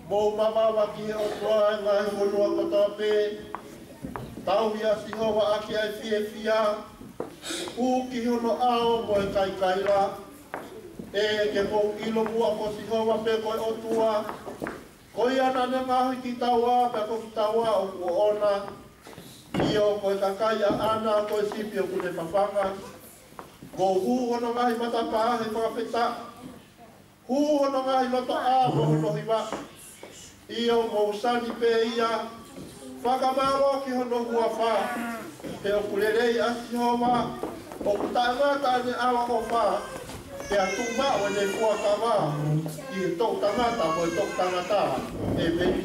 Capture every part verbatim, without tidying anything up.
Mou mavava ki he ʻOtua, ʻe ngaahi fonua kotoa pē. Tauhi ʻa Sihova ʻaki ʻa e fiefia. Hū ki hono ʻao mo e kaikaila. ʻE, ke mou ʻilo muʻa ko Sihova pē ko e ʻOtua. Ko ia naʻa ne ngaohi kitaua, pea ko kitaua ʻoku ʻoʻona. ʻIo, ko e kakai ʻaʻana, ko e sipi ʻoku ne fafanga. Mou hū hono ngaahi matapā he fakafetaʻi. Hū hono ngaahi lotoʻā mo hono hiva. ʻIo, mou sani pē ia. Fakamālō ki hono huafa. He ʻoku lelei ʻa Sihova. ʻOku taʻengata ʻene ʻaloʻofa. Pea tuʻu maʻu ʻene fuakava ʻi he toʻutangata mo e toʻutangata. ʻĒmeni.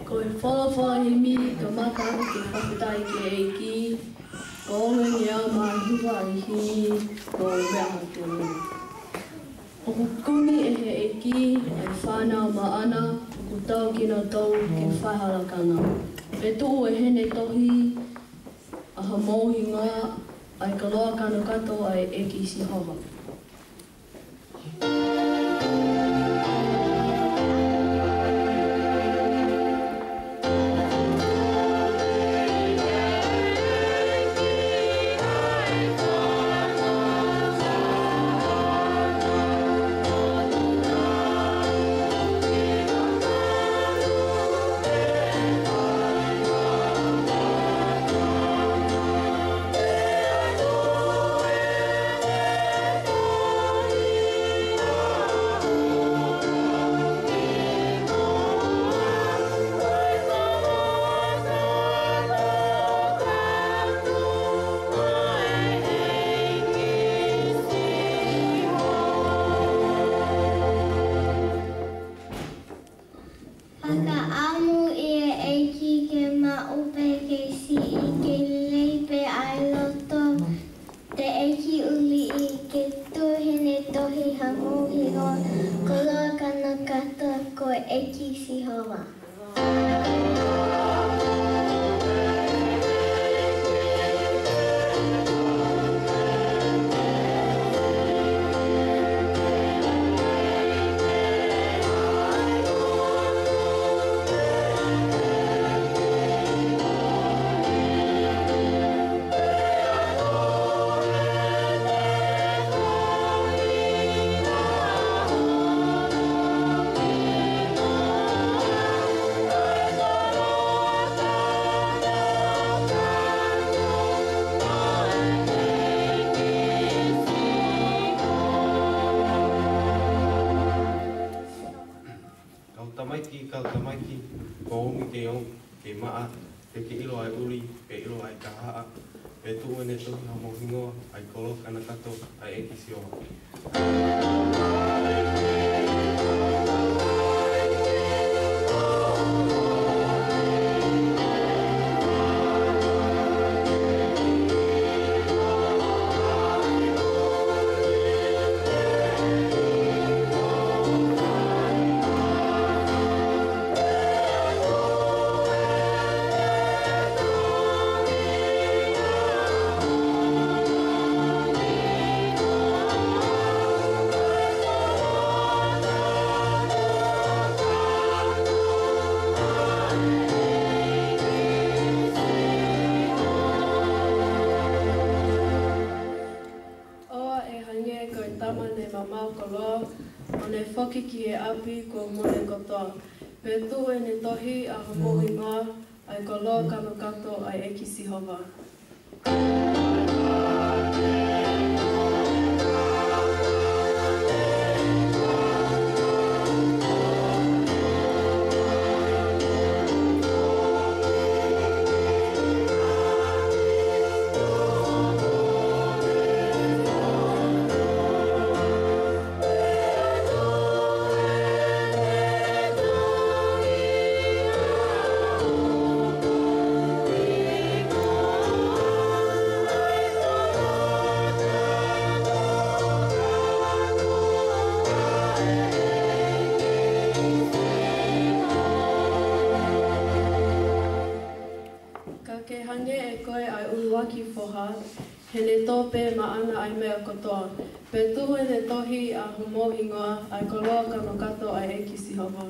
Ko e folofola himi, kamata ʻaki e fakafetaʻi ki he ʻEiki, ko e ngeau mahiva ʻi he himi, ko e meʻa hatulu. ʻOku kumi ʻe he ʻEiki ʻa e fānau maʻana, ʻoku tau kinautolu ke fai ha lakanga. ʻE tuʻu ʻi heʻene tohi ʻa homou hingoa, ʻa e koloa kanokato ʻa e ʻEiki Sihova. Fakaʻamu ʻi he ʻEiki ke maʻu pē ke siʻi, ke lelei pē ʻa e loto, te ʻEiki ʻuliʻi, ke tuʻu heʻene tohi ʻa homou hingoa, koloa kanokato ko e ʻEiki Sihova. Kau tamaiki, kau tamaiki, kuo ʻomi ke ʻomi ke maʻa, te ke ʻilo ʻa e ʻuli, pea ʻilo ʻa e kahaʻa, pea tuʻu heʻene tohi ʻa homou hingoa, ʻa e koloa kanokato ʻa e ʻEiki Sihova. ʻOua ʻe hangē ko e tama ne mamao koloa, ʻo ne foki ki he ʻapi kuo mole kotoa. Pea tuʻu heʻene tohi ʻa homou hingoa, ʻa e koloa kanokato ʻa e ʻEiki Sihova. Ke hangē ʻe koe ʻa e ʻuluaki foha, he ne tō pē maʻana ʻa e meʻa kotoa, pea tuʻu ʻene tohi ʻa homou hingoa ʻa e koloa kanokato ʻa e ʻEiki Sihova.